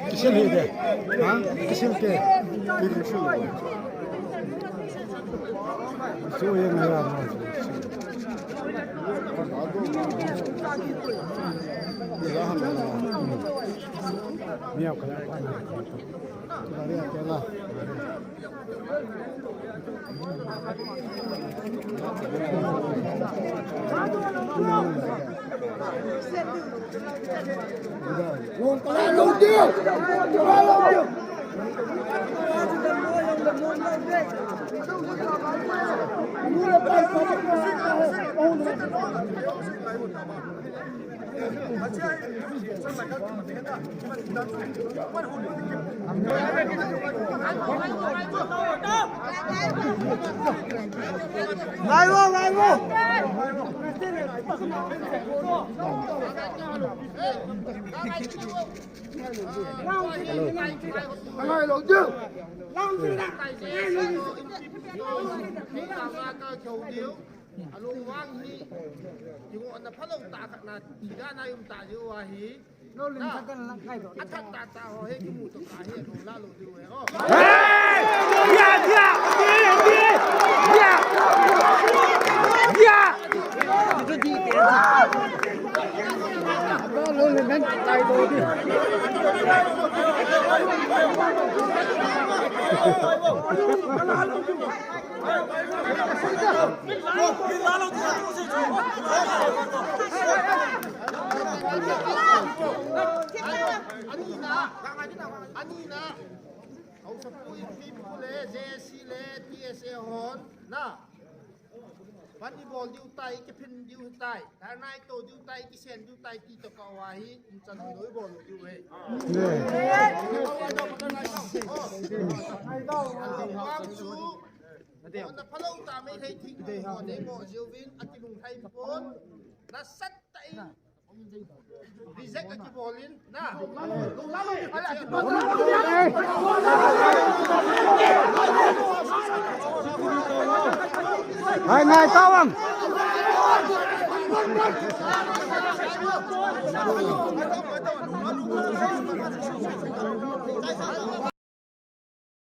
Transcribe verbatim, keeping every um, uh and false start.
Kisil hi de. Ha? Kisil ke. So ye na ya na. Miau ka ya pa na. Ngaivo, ngaivo. Hello. Hello. Alung vang hi, kingotna phalou tah khat na, thidana um tah jeh u ahi. Lolin na, khat kan lang kai do. Athat tah tah ho hi kimu to tah hi, alung la lou diu ahi. Oh. Hey! Ya, ya! Di, di! Ya! Ya! Lolin nan kai do di. Anina, anina, Haosapu Inpi pu le, J C le, T S A hon, na. Pan ibol diu tai, kiphin diu tai, dharna ito diu tai, kisen diu tai, ti to ka wa hi, um chan lo ibol diu he. Anti wang chu, na phalou ta mai thei thing ko ne mo jiuvin, akilung thai pon, na sat ta in. Reject a kibol in, na. Hai ngai tawang.